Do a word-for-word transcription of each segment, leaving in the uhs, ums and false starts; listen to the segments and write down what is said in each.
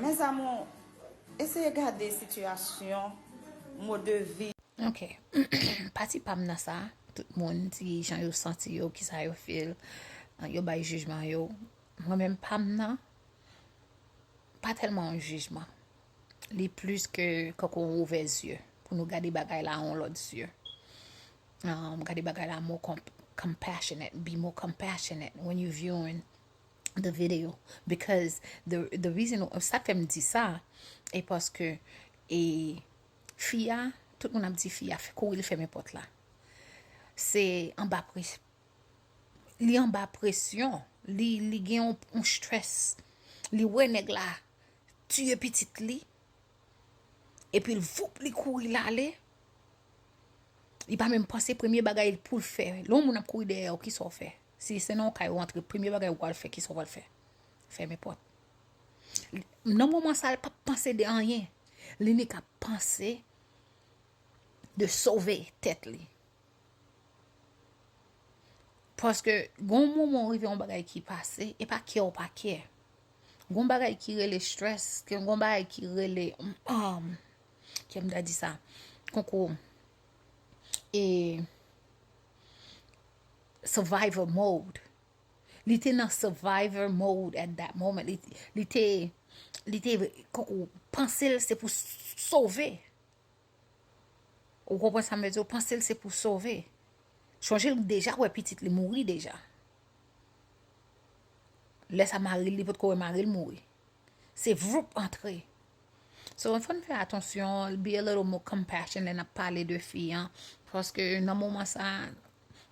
Mes amours, eseye gade sitiyasyon, mode vi. Ok. Pati pa m nan sa, tout moun di jan yo santi yo, kisa yo feel, yo bay jijman yo. Mwen menm pa m nan, pa tèlman yon jijman. Li plis ke kankou yon ouvè zye pou nou gade bagay la yon lòt zye. Um, gade bagay la more comp compassionate, be more compassionate when you viewing the video, because the the reason, sa k fè m di sa e paske e fi a, tout moun ap di fi a kouri l fèmen pòt la. Se anba pres li anba presyon, li li gen yon, yon stress. Li wè nèg la tiye pitit li, epi l voup li kouri l ale. Li pa menm panse premye bagay pou l fè. Lè yon moun ap kouri dèyè w, kisa w fè? Si se nan yon kay ou antre, premye bagay ou pral fè, kisa w pral fè? Fèmen pòt. Nan moman sa, l p ap panse de anyen. Li nik ap panse de sove tèt li. Paske gon moman ou rive yon bagay ki pase, e pa kè ou pa kè. Gon bagay ki rele stress, ke gon bagay ki rele, um, kè m ta di sa, konkou, e survival mode. Li te nan survivor mode at that moment. Li, li te, li te, konkou, panse l se pou s- sove. Ou konprann sa m vle di w? Panse l se pou sove. Chonje l deja wè pitit li mouri deja. Lè sa mari l, li potko wè mari l mouri. Se voup antre. So, fò n fè atansyon, be a little more compassion lè n ap pale de fi an. Paske nan moman sa,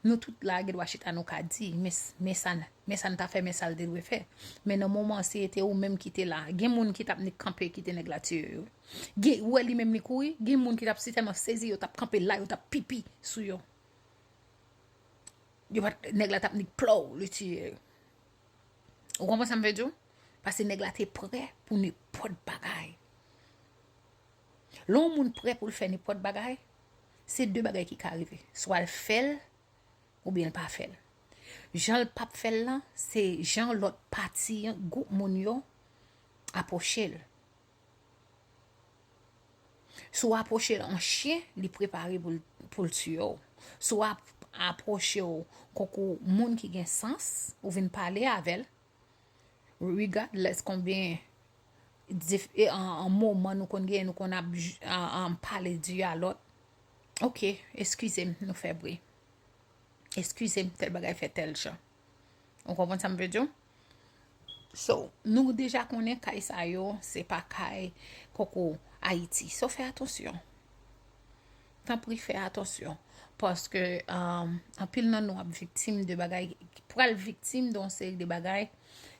nou tout la, gen dwa chita nou ka di, men, men sa, men sa n ta fè, men sa l te dwe fè. Men nan moman, si se te ou menm ki te la, gen moun ki t ap nik kanpe kite nèg la tiye yo. Gen, ou wè li menm li kouri, gen moun ki t ap si tèlman sezi, yo t ap kanpe la, yo t ap pipi sou yo. Yo pa t, nèg la t ap nik plow, li tiye yo. Ou konprann sa m vle di w? Paske nèg la te prè pou nenpòt bagay. Lè yon moun prè pou l fè nenpòt bagay, se de bagay ki ka rive. Swa l fè l, oubyen l pa fè l. Jan l p ap fè l lan, se jan lòt pati an, gwoup moun yo, apwoche l. Si w apwoche l an chyen, li prepare pou l, pou l tiye w. Si w ap- apwoche w konkou moun ki gen sans, ou vin pale avè l, regardless konbyen dif- e, an, an moman nou konn genyen, nou konn ap j- an, an pale di a lòt. Ok, eskize m, nou fè bri. Eskize m, tèl bagay fè tèl jan. Ou konprann sa m vle di w? So, nou deja konnen kay sa yo, se pa kay konkou Ayiti. So, fè atansyon. Tanpri, fè atansyon. Paske, um, anpil nan nou ap viktim de bagay, pral viktim de yon seri de bagay.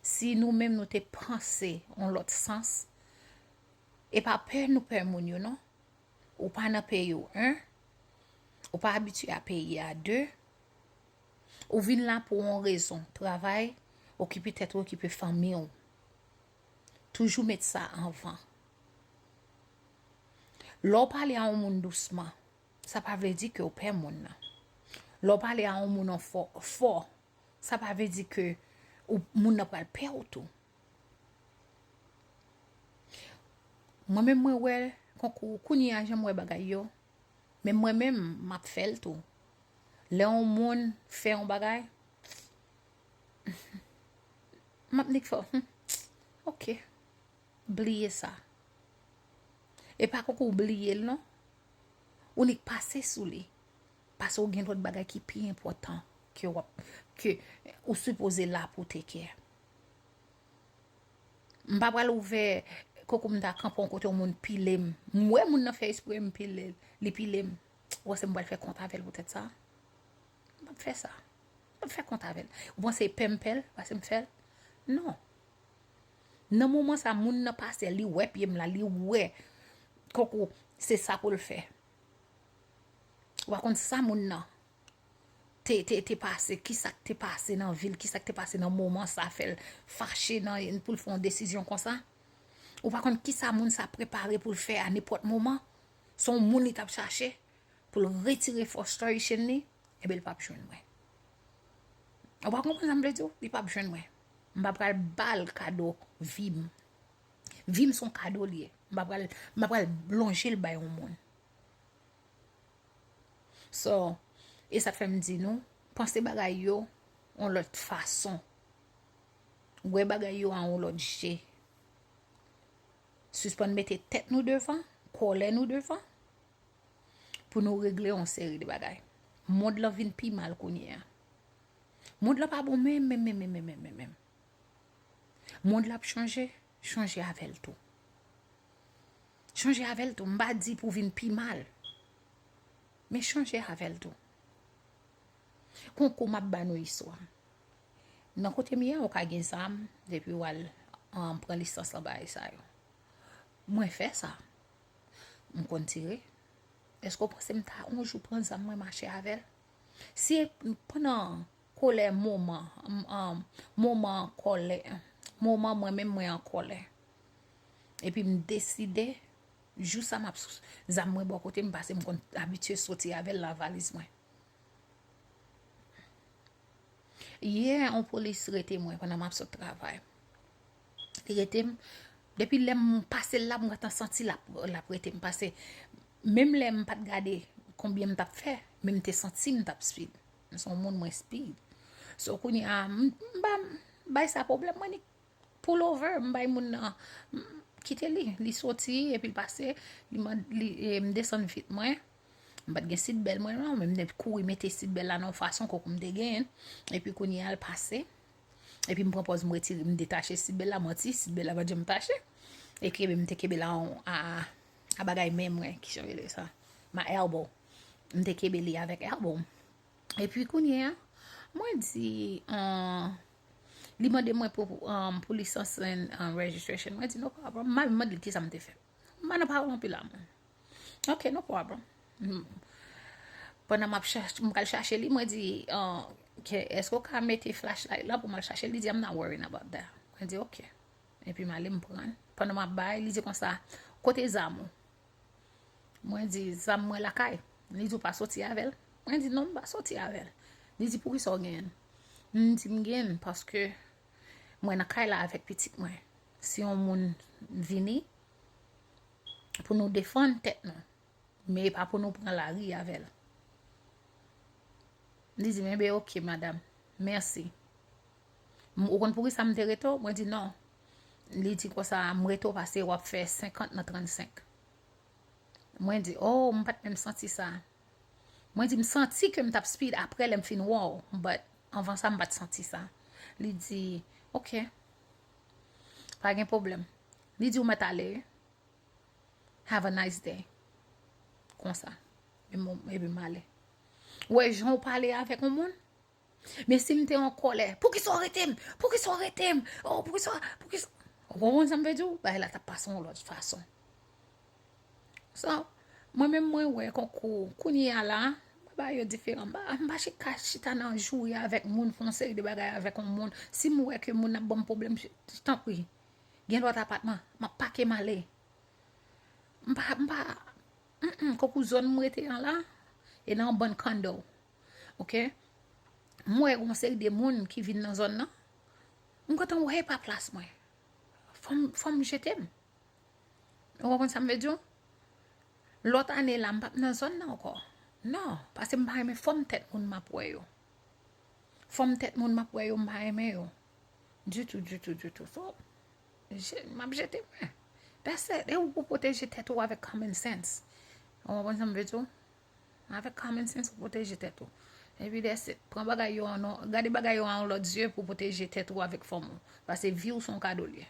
Si nou menm nou te panse yon lòt sans, e pa pè nou pè moun yo, non. Ou pa nan peyi w, en. Ou pa abitye a peyi a, de. Ou vin la pou yon rezon, travay, okipe tèt ou, okipe fanmi w. Toujou met sa anvan. Lè w pale a yon moun dousman, sa pa vle di ke w pè moun nan. Lè w pale a yon moun an fò, fò, sa pa vle di ke ou, moun nan pral pè w tou. Mwen menm, mwen wè konkou, kounye a jan m wè bagay yo, men mwen menm, m ap fè l tou. Lè yon moun fè yon bagay, m ap nik fè, hmm, ok, bliye sa. E pa konkou w bliye l, non. Ou nik pase sou li. Paske w gen lòt bagay ki pi enpòtan ke w ap, ke ou sipoze la pou take care. M pa pral ouvè konkou m ta kanpe yon kote yon moun pile m. M wè moun nan fè espre m pile l, li pile m. Ou panse m pral fè kont avè l poutèt sa? M p ap fè sa. M p ap fè kont avè l. Ou panse pè m pè l paske m fè l? Non. Nan moman sa, moun nan pase, li wè pye m la, li wè konkou se sa pou l fè. Ou pa konn sa moun nan te, te, te pase, kisa k te pase nan vi l, kisa k te pase nan moman sa fè l fache nan, pou l fè yon desizyon konsa. Ou pa konn kisa moun sa prepare pou l fè a nenpòt moman. Se yon moun li t ap chache pou l retire frustration li, ebyen l p ap jwenn mwen. Ou pa konprann sa m vle di w? Li p ap jwenn mwen. M pa pral ba l kado vi m. Vi m se yon kado l ye. M pa pral, m pa pral lonje l bay yon moun. So, e sa k fè m di nou, panse bagay yo yon lòt fason. Wè bagay yo a yon lòt je. Sispann mete tèt nou devan, kòlè nou devan, pou nou regle yon seri de bagay. Mond lan vin pi mal kounye a. Mond lan pa bon menm, menm, menm, menm, menm, menm, menm, menm. Mond la ap chanje, chanje avè l tou. Chanje avè l tou. M pa di pou vin pi mal. Men chanje avè l tou. Kon kou m ap ba nou istwa. Nan kote m ye a, ou ka gen zam, depi w al, um, pran lisans lan bagay sa yo. Mwen fè sa. M konn tire. Èske w panse m ta yon jou pran zam mwen mache avè l? Si pandan kòlè moman, m, um, moman kòlè, moman mwen menm mwen an kòlè, epi m deside, jou sa m ap s-, zam mwen bò kote m, paske m konn abitye soti avè l nan valiz mwen. Yè, yon polis rete mwen pandan m ap sot travay. Li rete m, depi lè m pase l la, m gentan santi l ap, l ap rete m. Pase, menm lè m pa t gade konbyen m t ap fè, men m te santi m t ap speed. M se yon moun mwen speed. So, kounye a, m, m ba, m bay sa pwoblèm, mwen ni pull over, m bay moun nan, m kite li. Li soti, epi l pase, li mand-, li, e, m desann vit mwen. M pa t gen seat belt mwen non, men m te kouri mete seat belt la nan yon fason kòk m te genyen. Epi kounye a l pase. Epi m pran pòz m retire, m detache seat belt la, manti, seat belt la pa t janm tache. E kenbe, m te kenbe la a, a bagay men mwen, ki jan rele sa? My elbow. M te kenbe li avèk elbow m. Epi kounye a, mwen di, um, li mande mwen pou, um, pou lisans and, um, registration. Mwen di, "No problem." M al mande li kisa m te fè. M pa nan pawòl anpil la, mwen. "Ok, no problem." M, pandan m ap chache, m pral chache li, mwen di, uh, "Ke, èske w ka mete flashlight la pou m al chache l?" Li di, "I'm not worrying about that." Mwen di, "Ok." Epi m ale, m pran l. Pandan m ap bay, li di konsa, "Kote zam ou?" Mwen di, "Zam mwen lakay." Li di, "Ou pa soti avè l?" Mwen di, "Non, m pa soti avè l." Li di, "Poukisa w genyen l?" M di, "M genyen l paske mwen nan kay la avèk pitit mwen. Si yon moun vini, pou nou defann tèt nou, men e pa pou nou pran lari avè l." Li di m, "Enben, ok, madanm. Mèsi." M, ou konn poukisa m te rete w? Mwen di, "Non." Li di konsa, "M rete w paske w ap fè senkant nan trannsenk." Mwen di, "Oh, m pa t menm santi sa." Mwen di, "M santi ke m t ap speed apre lè m fin wè w, but anvan sa, m pa t santi sa." Li di, "Ok, pa gen pwoblèm." Li di, "Ou mèt ale, wi. Have a nice day." Konsa. Epi m, epi m ale. Ou wè jan w pale avèk yon moun? Men si m te an kòlè, "Poukisa w rete m? Poukisa w rete m? Oh, poukisa, poukisa?" Ou konprann sa m vle di w? Bagay la t ap pase yon lòt fason. So, mwen menm mwen wè konkou, kounye a la, bagay yo diferan. M pa, m pa chita, chita nan joure avèk moun, fè yon seri de bagay avèk yon moun. Si m wè ke moun ap ban m pwoblèm, tanpri, gen lòt apatman, m ap pake m ale. M pa, m pa, mm, mm, konkou zòn m rete an la, e nan yon bann condo. Ok? M wè yon seri de moun ki vin nan zòn nan. M gentan wè e pa plas mwen. Fò m, fò m jete m. Ou konprann sa m vle di w? Lòt ane la, m p ap nan zòn nan ankò. Non, paske m pa renmen fòm tèt moun m ap wè yo. Fòm tèt moun m ap wè yo, m pa renmen yo. Ditou, ditou, ditou. So, je, m ap jete mwen. That's it. E ou pou pwoteje tèt ou avèk common sense. Ou konprann sa m vle di w? Avèk common sense, ou pwoteje tèt ou. Epi that's it. Pran bagay yo an, gade bagay yo an lòt zye pou pwoteje tèt ou avèk fanmi w. Paske vi w se yon kado l ye.